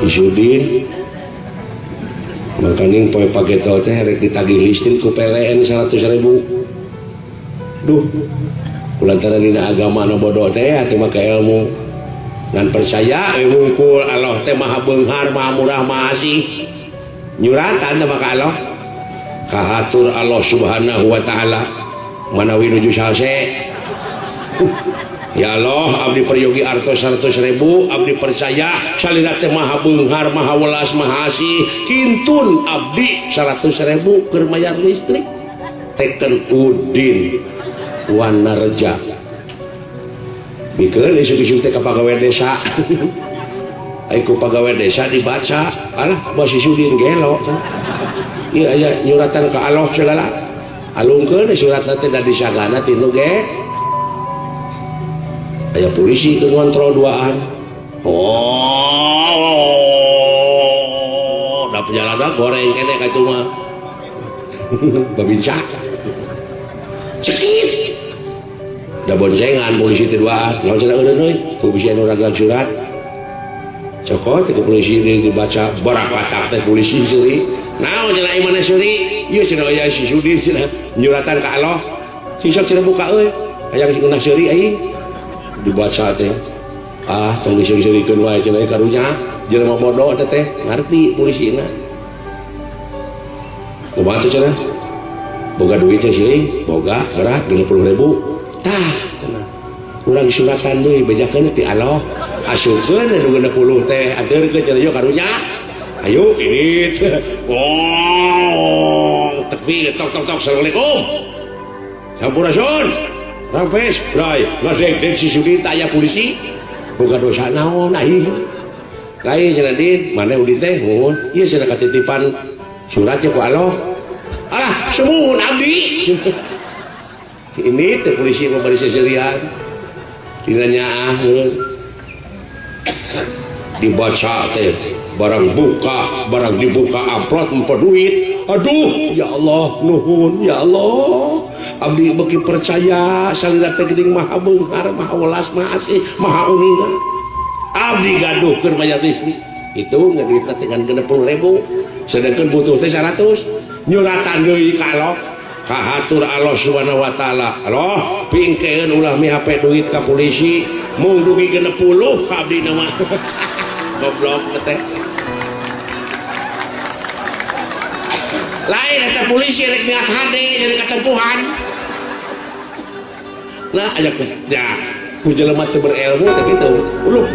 Isudin makaning poe pageto teh rek ditagih listrik ku PLN 100.000. Duh, kulantaran dina agama nu bodoh teh atuh make ilmu ngan percaya wungkul Allah teh maha beunghar, maha murah, maha asih. Nyuratan teh maka Allah kahatur Allah Subhanahu wa taala manawi nuju salse. Ya Allah, abdi peryogi artos 100.000, abdi percaya salira teh maha beunghar, maha welas, maha asih, kintun abdi 100.000 keur mayar listrik. Teken Udin Wanarja bikeun isuk-isuk teh ka pagawe desa. Ai ku pagawe desa dibaca, alah bos si Udin gelo. Ieu aya nyuratan ka Allah segala. Alungkeun suratna teh da disagana tinu ge. Aya polisi keur ngontrol duaan. Oh, da perjalanan goreng kene ka itu mah. Babincak. Cekit. Da boncengan polisi teh duaan. Naon cenah eureun euy? Ku bisi anu ragang surat. Cokot teh ku polisi dibaca barakatak teh polisi seuri. Naon cenah ieu maneh seuri? Ieu cenah aya si Sudi cenah nyuratan ka Allah. Sisok cenah buka euy. Hayang ngeunah seuri aing. Dibaca teh ah tong diseuri-seurikeun wae cenah karunya jelema bodoh teh teh ngarti polisina. Kumaha teh cenah? Boga duit teh sih, boga berat 60.000. Tah cenah. Urang suratan deui bejakeun ti Allah. Asupkeun nu 60 teh anteurkeun cenah yo karunya. Ayo ini teh. Oh, tekbir tok tok tok assalamualaikum. Sampurasun. Rampes, bray, ngadeg-deg si Sudi tak aya polisi. Boga dosa naon aing. Lain cenah Din, maneh Udin teh nuhun. Ieu cenah katitipan surat ku Allah. Alah, sumuhun abdi. Ini teh polisi mah bari seserian. Dina nyaaheun. Dibaca teh barang buka, barang dibuka amplop empat duit. Aduh, ya Allah, nuhun ya Allah. Abdi beuki percaya salira teh geuning maha beunghar, maha welas, maha asih, maha uninga. Abdi gaduh keur mayar listrik. Itu ngaduitna teh ngan 60.000. Sedangkan butuh teh 100. Nyuratan deui ka Allah. Kahatur Allah Subhanahu wa taala. Allah, pingkeun ulah mihape duit ka polisi, mung dugi 60 ka abdi mah. Goblok teh. Lain eta polisi rek niat hade jadi katempuhan. Nah, aya ya ku jelema teu berilmu teh kitu. Uluh,